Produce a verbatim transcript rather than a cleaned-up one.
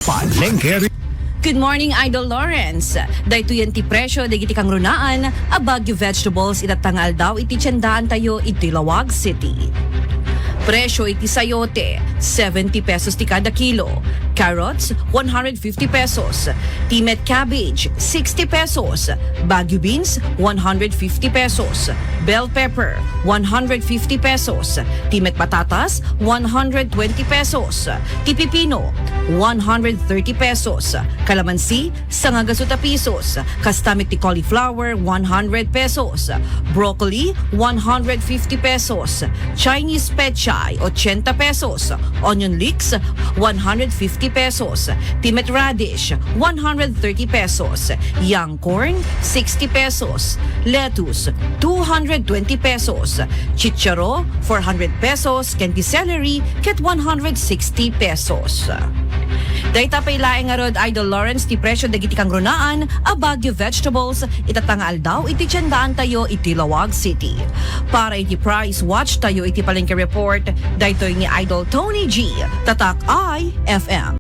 Palengke. Good morning, Idol Lawrence. Daytoyen ti presyo dagiti kangrunaan a Baguio vegetables itatta nga aldaw iti tiendaantayo iti Laoag City. Presyo iti sayote, seventy pesos ti kada kilo. Carrots, one hundred fifty pesos. Ti met cabbage, sixty pesos. Baguio beans, one hundred fifty pesos. Bell pepper, one hundred fifty pesos. Ti met patatas, one hundred twenty pesos. Ti pipino, one hundred thirty pesos. Kalamansi, sangagasuta pesos. Kasta met ti cauliflower, one hundred pesos. Broccoli, one hundred fifty pesos. Chinese pechay, ochenta pesos. Onion leeks, one hundred fifty pesos. Ti met radish, one hundred thirty pesos. Young corn, sixty pesos. Lettuce, two hundred twenty pesos. Chicharo, four hundred pesos. Ken ti celery, ket one hundred sixty pesos. Dayta pay laeng ngarud, Idol Lawrence, ti presyo dagiti kangrunaan a Baguio vegetables itatta nga aldaw iti tiendaantayo iti Laoag City. Para iti price watch tayo iti Palengke Report, daytoy ni Idol Tony G, Tatak I F M.